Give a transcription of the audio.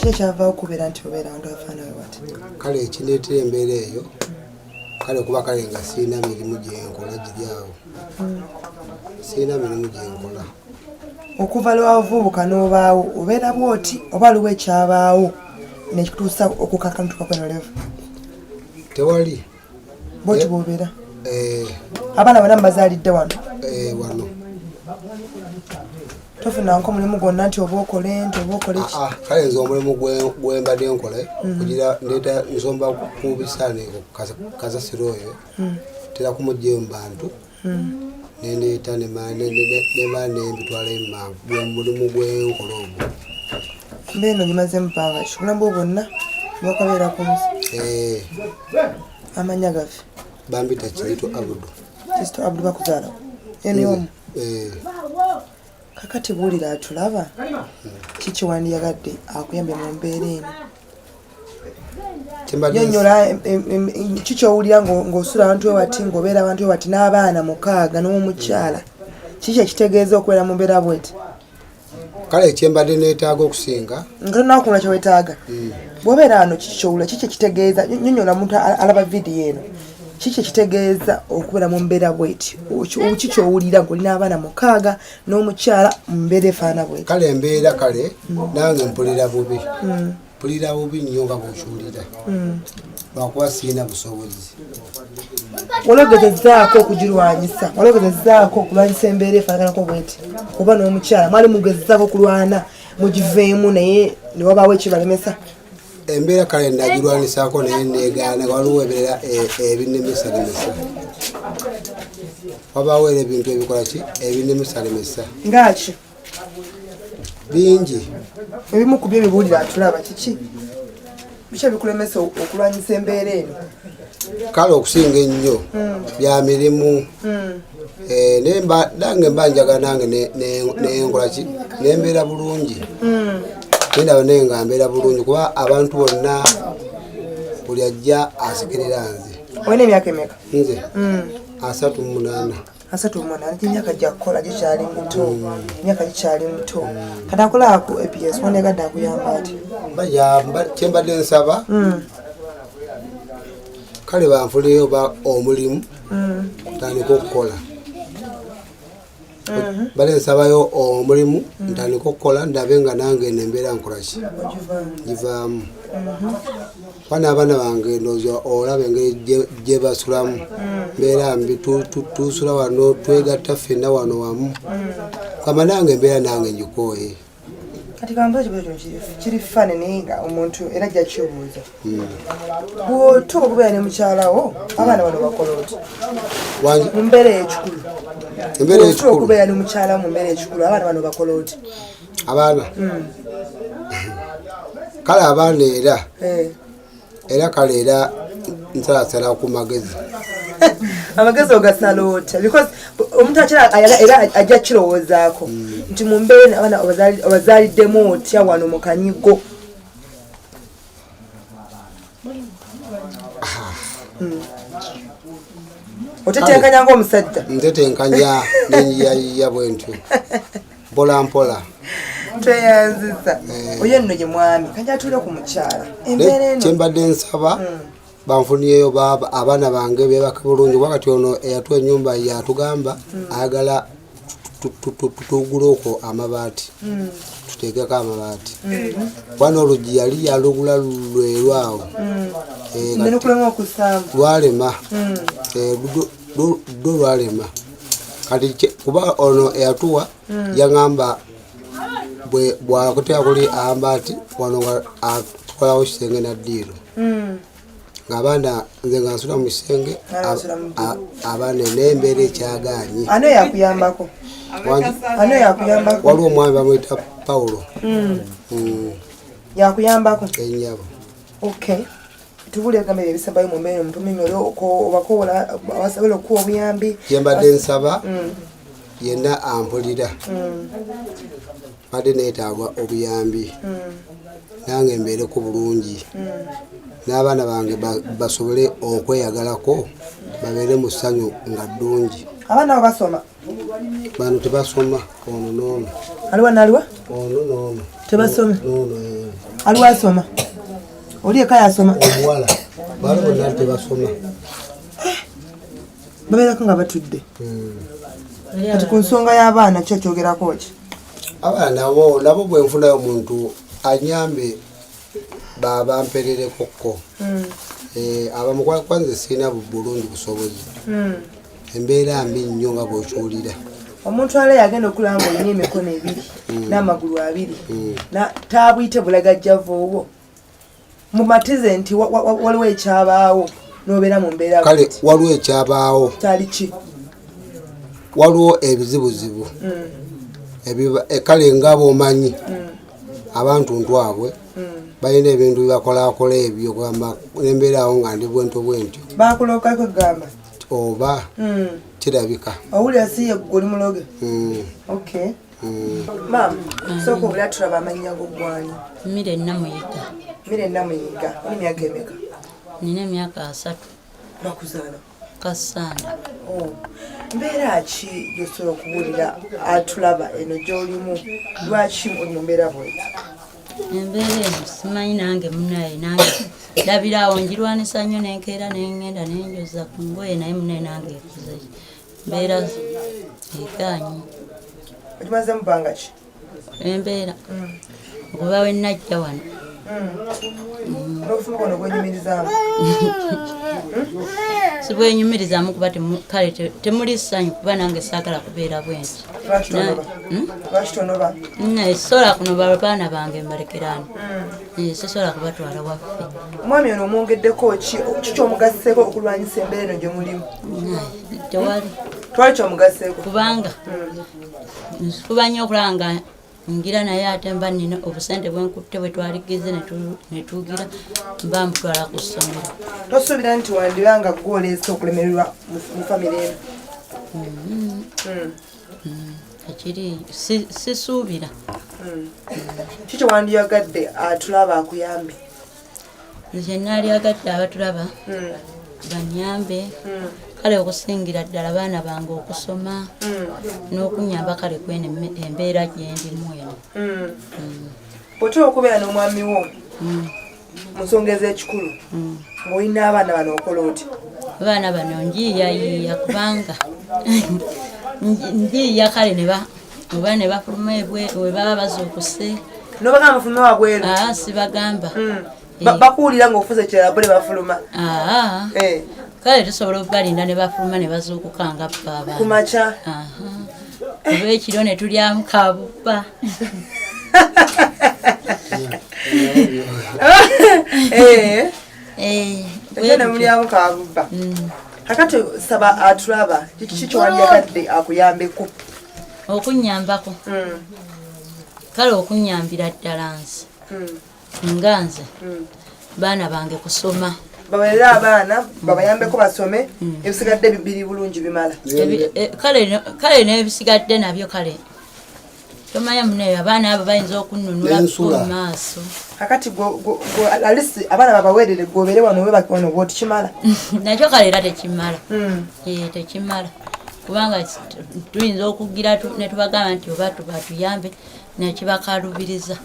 Kiki ekyavaawo okubeera nti obeera wantu afaanawe wati? Kale ekindeetera embeera eyo, kale kuba kale nga sirina mirimu gyenkola giri awo, sirina mirimu gyenkola. Okuva lwavubuka n'obaawo obeera bwoti, oba waliwo ekyabaawo nekituusa okukakkanutuka kweno level? Tewali. Bwoti bwobeera? Eh. Abaana bonna mubazaalidde wano? Eh, wano. Tofunanko omulimu gwonna nti oba okole nti oba okole ki? Ah, ah, kale nze omulimu gwembadde nkole kugira ndeeta nsomba ku bisaaniiko kasasiro oyo, tera kumugjayo mu bantu, nendeeta nema nembitwala emangu. Gwe mulimu gwenkola ogwo. Mbeera eno gimaze mu bbanga ki? Obulamu bwo bwonna bwakabeera ku nsi? Eh. Amanya gaffe? Bambita Kizito Abudu. Kizito Abudu, bakuzaala eno yomu? Eh. Kakati buulira atulaba, kiki wandiyagadde akuyambe mu mbeera eno? Kyembadde Nyonyola kiki owulira ng'osula abantu we wati, ng'obeera abantu we wati n'abaana 6 n'omukyala. Kiki ekitegeeza okubeera mu mbeera bweti? Kale kyembadde neetaaga okusinga Nga tonakunula kyewetaaga, bw'obeera wano kiki kyowulira? Kiki ekitegeeza? Nyonyola omuntu alaba vidiyo eno, kiki ekitegeeza okubeera mu mbeera bweti? Ki kyowulira ng'olina abaana 6 n'omukyala mu mbeera efaanana bweti? Kale embeera, kale nange mpulira bubi, mpulira bubi nnyo nga bwokiwulira, lwakuba sirina busobozi. Wali okugirwanyisa? Wali ogezezaako okulwanyisa embeera efaanaganako bweti, oba n'omukyala mwali mugezezaako okulwana mugiveemu, naye newabaawo ekibalemesa? Embeera kale nagirwanisaako naye negaana. Waliwo ebeera ebinemesalemesa, wabaawo era ebintu ebikola ki, ebinemesalemesa. Ngaaki? Bingi. Ebimu ku byo ebibuulira atulaba, kiki? Biki ebikulemesa okulwanyisa embeera eno? Kale okusinga ennyo bya mirimu. Eh, naye nange mba njagala nange nenkola ki, nembeera bulungi, nendaba naye nga mbeera bulungi, kuba abantu bonna buli ajja asekerera nze. Olina emyaka emeka? Nze 38. 38, emyaka gyakukola gikyali mito, emyaka gikyali mito. Kati akola ku APS, wandiyagadde akuyamba ati? Kyembadde nsaba, kale banfuneyo ba omulimu ntandika okukola. Bale nsabayo omulimu ntandika okukola, ndabe nga nange nembeera nkolaki, givaamu, kuba n'abaana bange ndowooza olaba engeri gye basulamu, mbeera mbi. Tusula wano, twegatta ffenna wano wamu, kama nange embeera nange ngikooye. Kati kambuza ekibuzo kino, kiri funny, naye nga omuntu era ajja kibuuza. Bw'otuuka okubeera ne mukyalawo, abaana bano bakola oti? Wangi? Mu mbeera ey'ekikulu. Embeera Bw'otuuka ey'ekikulu. okubeera ne mukyalawo mu mbeera ey'ekikulu, abaana bano bakola oti? Abaana, kale abaana era era kale era nsalasala ku magezi. Amagezi ogasala otya? Because omuntu akyala era ajja kirowoozaako nti mu mbeera eno abaana obazaaliddemu otya wano mu kanyigo? Otetenkanya ng'omusajja. Ntetenkanya nenyiyayiya bwe ntyo mpola mpola. Tweyanziza. Oyo nno ye mwami kanja atuule ku mukyala, embeera eno. Kyembadde nsaba, banfuniyeyo abaana bange bebaka bulungi, kuba kati ono eyatuwa ennyumba yatugamba ayagala tugule okwo amabaati, tuteekeko amabaati, kuba n'oluggi yali yalugula lwerwawo. Eh, kati Nenukulemu okusaamu. Lwalema. Eh, ddo lwalema. Kati kuba ono eyatuwa yaŋamba bwakuteeka kuli amabaati wano nga atukolawo kisenge naddiiro, ng'abaana nze nga nsula mu kisenge. Abaana basula mu Abaana n'embeera ekyagaanyi. Ani yakuyambako? Wangi? Ani yakuyambako? Waliwo omwami bamwyita Pawulo. Yakuyambako? Enyabo. Okay, tubuli ebigambo ebyo ebisembayo mu mbeera omuntu munyole obakowola abasobola okuwa obuyambi. Kyembadde nsaba, yenna ampulira, badde neetaaga obuyambi nange mbeereko bulungi n'abaana bange basobole okweyagalako, babeere mu ssanyu nga ddungi. Abaana abo basoma? Bano tebasoma, ono n'ono. Aliwa naliwa? Ono n'ono. Tebasoma? N'ono, eh. Aliwo asoma? Oli eka yasoma? Omuwala, bali bonna tebasoma. Babeerako nga batudde. Kati ku nsonga y'abaana kyo kyogerako ki? Abaana nabo bwenfunayo omuntu anyambe bamperereko ko. Abamu kwanze sirina bulungi busobozi, embeera mbi nnyo nga bw'okiwulira. Omuntu ala yagenda okulaba nga olina emikono ebiri n'amagulu abiri, taabuyite bulagajjavu obwo, mumatize nti waliwo ekyabaawo n'obeera mu mbeera. Kale waliwo ekyabaawo. Kyali ki? Waliwo ebizibuzibu kale nga bw'omanyi abantu ntwabwe balina ebintu byebakolakola ebyo, gamba nembeeraawo nga ndi bwentyo bwentyo. Bakulokako gamba? Oba kirabika. Owulira si ye gwe oli muloge? Okay, maama, sooka obula tulaba amannya go gwani? Mire Namuyiga. Mire Namuyiga, oli myaka emeka? Nina emyaka 30. Bakuzaala? Kassanda. Oh. Mbeera ki gyosobola okubuulira atulaba eno gy'olimu? Lwaki oli mu mbeera bweti? Embeera eno simanyi nange munaye, nange ndabiraawo ngirwanisa nnyo, nenkeera nengenda nenjoza ku ngoye, naye munaye nange ekuze mbeera egaanyi. Ogimaze mu bbanga ki? Embeera okuva we najja wano. N'obufumu buno bwenyumirizaamu? Sibwenyumirizaamu kuba kale temuli ssanyu, kuba nange saagala kubeera bwenti. Lwaki tonoba? Lwaki tonoba? Sobola kunoba, baana bange mbalekerani? Sisobola kubatwala waffe. Omwami ono omwongeddeko ki? Ki kyomugasseeko okulwanyisa embeera eno gye mulimu? Naye, tewali. Twali kyomugasseeko? Kubanga nfuba nnyo okulaba nga ngira, naye ate mba nina obusente bwenkutte bwe twaligize ne tugira mba mbutwala ku ssomero. Tosuubira nti wandiba nga gwe oleese okulemererwa mu famire eno? Ekiri sisuubira. Ki kyewandiyagadde atulaba akuyambe? Nze naalyagadde abatulaba banyambe, kale okusingira ddala baana bange okusoma n'okunyamba kale kweno embeera gyendimu eno. Bw'otera okubeera n'omwami wo mu nsonga ez'ekikulu ng'olina abaana bano, okola oti? Abaana bano njiiyayiiya, kubanga njiiya kale ne oba ne bafuluma we baba bazuukuse. Nobagamba mufulume wabweru? Aa, sibagamba. Bakuwulira ng'ofuze kirala, bo ne bafuluma? Aa. Kale tusobola okubalinda ne bafuluma ne bazuukuka nga ffe abaana. Ku makya? Aha. Oba ekiro ne tulyamu kabupa. Ekyo ne mulyamu kabubba. Kakati saba atulaba, kiki kyewandiyagadde akuyambeko? Okunyambako, kale okunyambira ddala nze nga nze, baana bange kusoma. Bawerere abaana, babayambeko basome, ebisigadde bibiri bulungi bimala. Kale n'ebisigadde nabyo kale tomanya muneyo, abaana abo bayinza okunnunula N'ensula. mu maaso. Kakati alisi abaana babaweerere, gwobeere wano webake wano bwoti, kimala? Nakyo kale era tekimala. Tekimala, kubanga tuyinza okugira ne tubagamba nti oba tubatuyambe nekibakalubiriza.